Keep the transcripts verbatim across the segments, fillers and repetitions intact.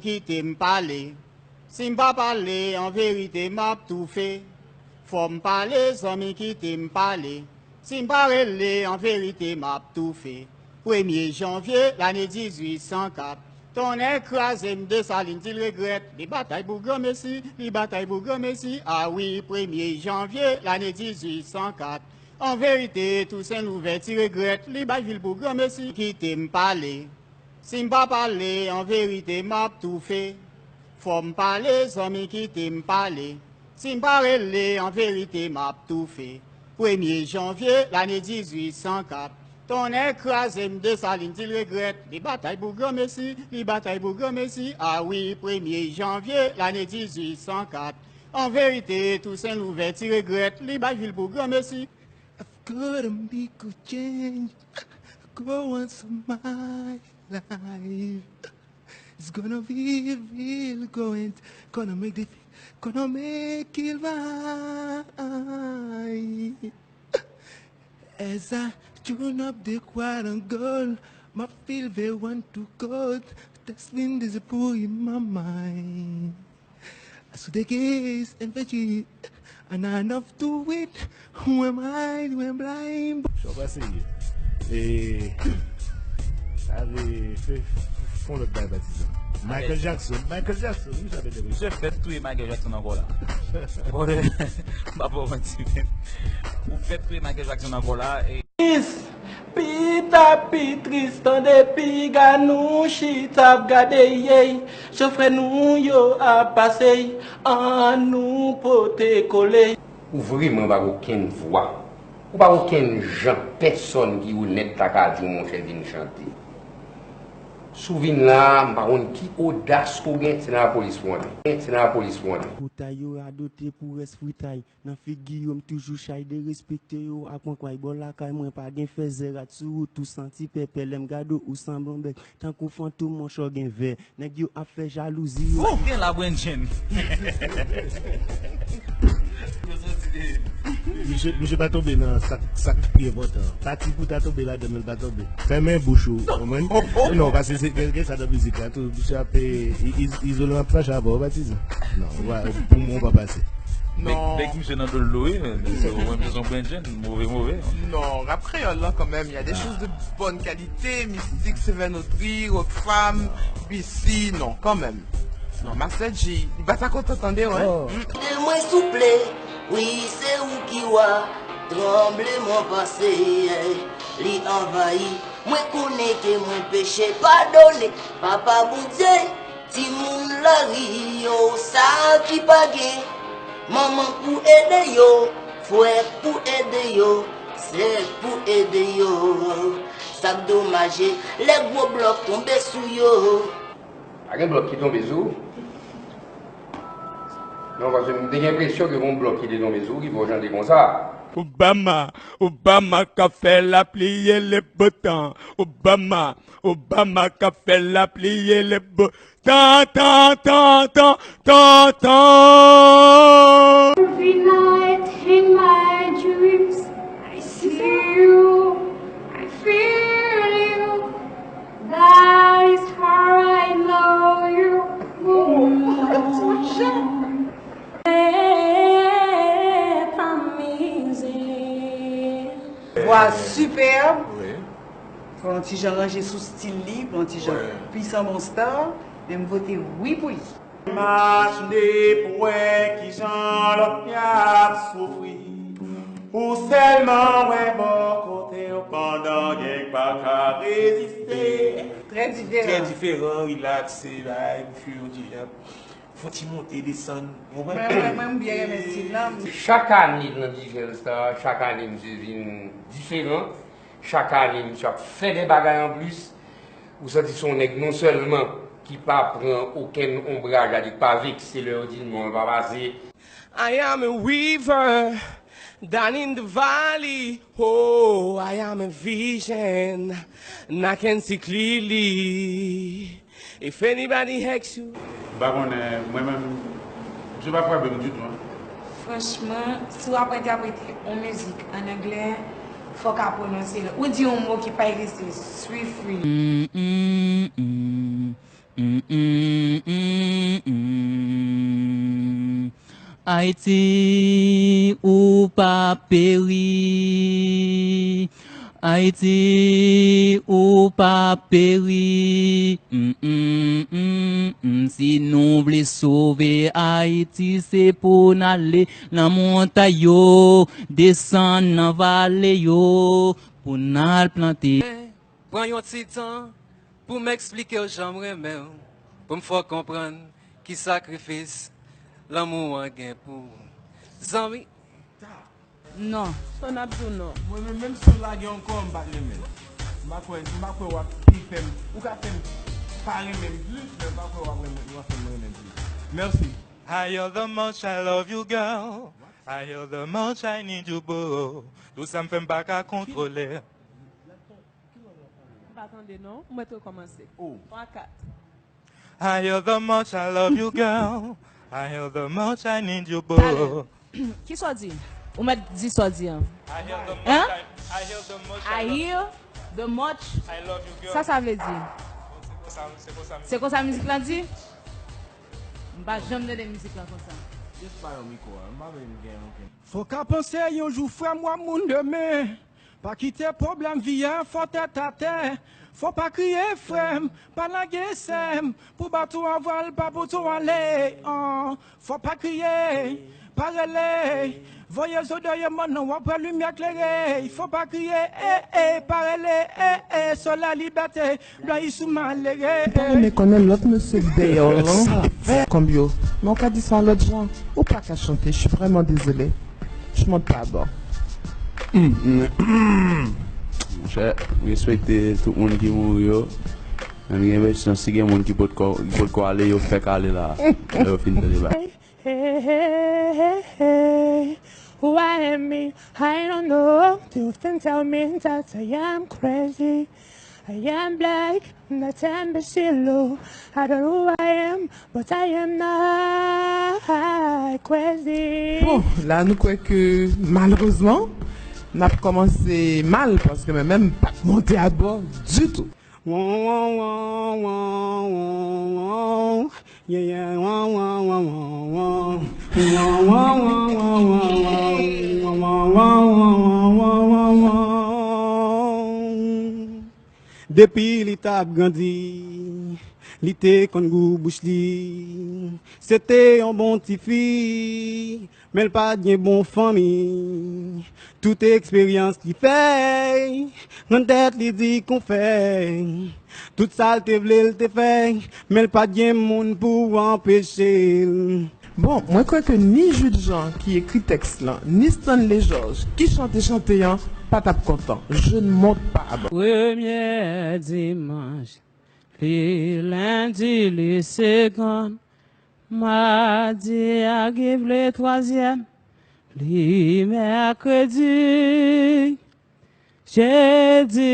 Kite m pale. Si m pa pale, an verite, m ap toufe. Fò m pale, zanmi, kite m pale. Si m pa rele, an verite, m ap toufe. Premye janvye, lane dizuit san kat. Tonnè kraze m, Desalin di l regrèt. Li batay pou granmesi, li batay pou granmesi. A wi, premye janvye, lane dizuit san kat. An verite, Tousen Louvèti regrèt. Li bay vil pou granmesi. Kite m pale. Si m pa pale, an verite, m ap toufe. Fò m pale, zanmi, kite m pale. Si m pa rele, an verite, m ap toufe. Premye janvye, lane dizuit san kat. Tonnè kraze m, Desalin di l regrèt. Li batay pou granmesi, li batay pou granmesi. A wi, premye janvye, lane dizuit san kat. An verite, Tousen Louvèti regrèt. Li bay vil pou granmesi. I've got a big change going on in my life. It's gonna be real going, gonna make the, gonna make it right. As I tune up the quad and gold, my feel they want to go. That's when this boy in my mind. So the gaze and veggie, and I love to it. Who am I, who am blind? Sa w pase ye? E, ale, fè, fè yon lòt bagay, patizan. Michael Jackson, Michael Jackson, wi, sa te depi. Misye fèt touye Michael Jackson ankò la. Bon, m pa ba w manti, men. Ou fèt touye Michael Jackson ankò la, e Miss, pita pi tris, tande piga nou chita ap gade, yey. Jan frè nou yo ap pase, ann nou pote kole. Ou vrèman pa gen okenn vwa. Ou pa gen okenn jan, pèsòn ki onèt la ka di w, monchè, vin chante. Si w vin la a, m pa konn ki odas ke w gen, se nan lapolis pou w antre. Se nan lapolis pou w antre. Koutay yo radote pou rès fritay. Nan figi yo, m toujou chay, derespekte yo ak mankway. Bò lakay mwen, pa gen fèzè, rat sou wout, ou santi pèpè. Lè m gade w, ou sanble yon bèk. Tankou fantom, monchè, w gen vè. Nèg yo ap fè jalouzi yo. Ou gen la, Brenjen. Misye, misye pa tonbe nan sa, sa k pi enpòtan. Pati pou ta tonbe ladan, men l pa tonbe. Fèmen bouch ou, konprann? Non, paske se gen, gen sa nan mizik la tou. Misye ap, e, i-, iz-, izolan ap fache avè w, patizan. Non, ou pa, pou mwen, ou pa pase. Nèg, nèg misye nan do l lou wi, men se ou menm se yon Brenjen, move, move. Non, rap kreyòl lan kanmenm, y a des choses de bonne qualité, Mistik, Sevè Notri, Rockfam, B C, non, kanmenm. Non, Master G, li pa ta kontan tande w, hein? Ede mwen souple, wi, se ou ki wa, tranbleman pase, li anvayi. Mwen konnen ke mwen peche, padone, Papa Bondye. Timoun lari yo, sa ki pa gen, manman k pou ede yo, frè k pou ede yo, sè k pou ede yo. Sa k domaje, lè gwo blòk tonbe sou yo. Pa gen blòk ki tonbe sou ou? Non, paske m te gen enpresyon ke gen yon blòk ki te tonbe sou ou ki fè w chante konsa. Obama, Obama k ap fè lapli e le beau temps. Obama, Obama k ap fè lapli e le beau temps, temps, temps, temps, temps, temps. Every night in my dreams, I see you, I feel you. That is how I know you. Vwa sipèb. Wi. Fò yon ti jan ranje sou stil li, fò yon ti jan plis anba yon star, men m vote wi pou li. Imajine pou wè kijan lòt y ap soufri. Ou sèlman wè bò kote w pandan gang pa ka reziste. Trè diferan. Trè diferan, rilakse, bay, pou fil yon ti jan. Fò ti monte, desann. Ou konprann? Mwen, mwen, mwen, m byen renmen stil lan. Chak ane nan Dijèl Star, chak ane misye vin diferan. Chak ane, misye ap fè de bagay anplis. Ou santi se yon nèg non sèlman ki pa pran okenn onbraj, sa di pa vekse lè yo di l non, l pa pase. I am a weaver down in the valley. Oh, I am a vision, and I can see clearly. If anybody asks you. M pa konnen, mwen menm, misye pa frape m ditou, hein. Franchman, si w ap entèprete yon mizik ann anglè, fò w ka pwononse l. Ou di yon mo ki pa egziste, swiftly. Mm, mm, mm. Mm, mm, mm, mm. Ayiti, ou p ap peri. Ayiti, ou p ap peri. Mm, mm, mm, mm. Si nou vle sove Ayiti, se pou n ale nan montay yo, desann nan vale yo, pou n al plante. Pran yon ti tan pou m eksplike w jan m renmen w, pou m fè w konprann ki sakrifis lanmou an gen pou ou. Zanmi. Non. Son ap di w non. Mwen menm, menm si w lage ankò, m pa t renmen l. M pa kwè, m pa kwè w ap pi fè m, ou ka fè m pa renmen m plis, men m pa kwè w ap renmen, w ap fè m renmen l plis. Mèsi. I hear the much I love you, girl. I hear the much I need you, boo. Tout sa m fè m pa ka kontwole. M pa tande non, m mèt rekòmanse. Oh. Twa, kat. I hear the much I love you, girl. I hear the much I need you, boo. Talè. Kisa w di? Ou mèt di sa w di an. I hear the much Hein? I, I hear the much I I love hear the much. I love you, girl. Sa sa vle di? Bon, se konsa, se konsa. Se konsa mizik lan di? M pa janm tande mizik lan konsa. Just ba yo mikwo a, m pa vle m gen ankenn. Fò w ka panse yon jou, frè m, w ap moun demen. Pa kite pwoblèm vi a fè w tèt atè. Fò w pa kriye, frè m, pa lage sè m. Pou bato a vwal pa pou tou ale, an. Fò w pa kriye, pa rele. Voye zo dèyè mòn nan, w ap wè limyè klere. Fò w pa kriye, e, e, pa rele, e, e. Solèy libète, blanyi sou malere. M ta renmen konnen lòt mesye k dèyè w lan, konbyen yo. Men w ka di sa lòt jan. Ou pa ka chante, je suis vraiment désolé. Je monte pas à bord. Monchè, m respekte tout moun ki mouri yo. Men m gen enpresyon si gen moun ki potko, ki potko ale, yo fèk ale la. Lè yo fin tande bagay. Hey, hey, hey, hey, hey. Why me? I don't know. You can tell me that I am crazy. I am black, not imbecile. I don't know who I am, but I am not crazy. Bon, la nou kwè ke malerezman, n ap kòmanse mal, paske mwen menm m pa t monte abò ditou. Yeah, yeah. Depi li t ap grandi, li te konn gou bouch li. Se te yon bon tifi, men l pa t gen bon fanmi. Tout eksperyans li fè, granntèt li di konfè. Tout sa l te vle l te fè, men l pa t gen moun pou anpeche l. Bon, mwen kwè ke ni Jude Jean ki ekri tèks lan, ni Stanley Georges ki chante chante an pa t ap kontan. Je ne monte pas à bord. Premyè dimanch, li lendi, li segonn, madi a Givle twazyèm, li mèkredi, jedi,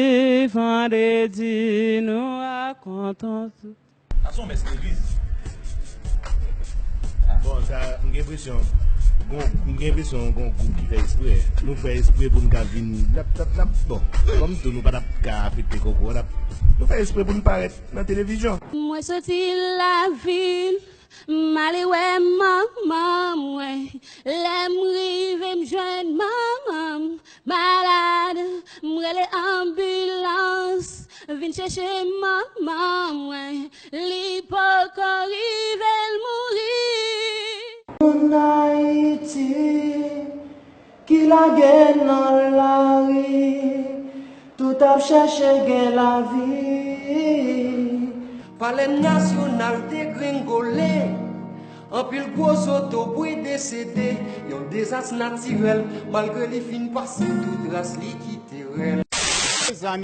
vandredi, nou rakonte tout. Sa se yon mès legliz. Bon, sa, m gen enpresyon, gon, m gen enpresyon gon gwoup ki fè espre. Nou fè espre pou n ka vin lap, lap, lap. Bon, kòm tou nou pa t ap ka afekte kòkò, n ap, nou fè espre pou n parèt nan televizyon. Mwen soti lavil, m ale wè manman mwen. Lè m rive, m jwenn manman m malad. M rele anbilans, vin chèche manman mwen. Li poko rive, l mouri. Moun Ayiti ki lage nan lari, tout ap chèche gen lavi. Palè Nasyonal degrengole, anpil gwo zotobre desede, yon dezas natirèl, malgre li fin pase, tout tras li kite rèl. Mezanmi,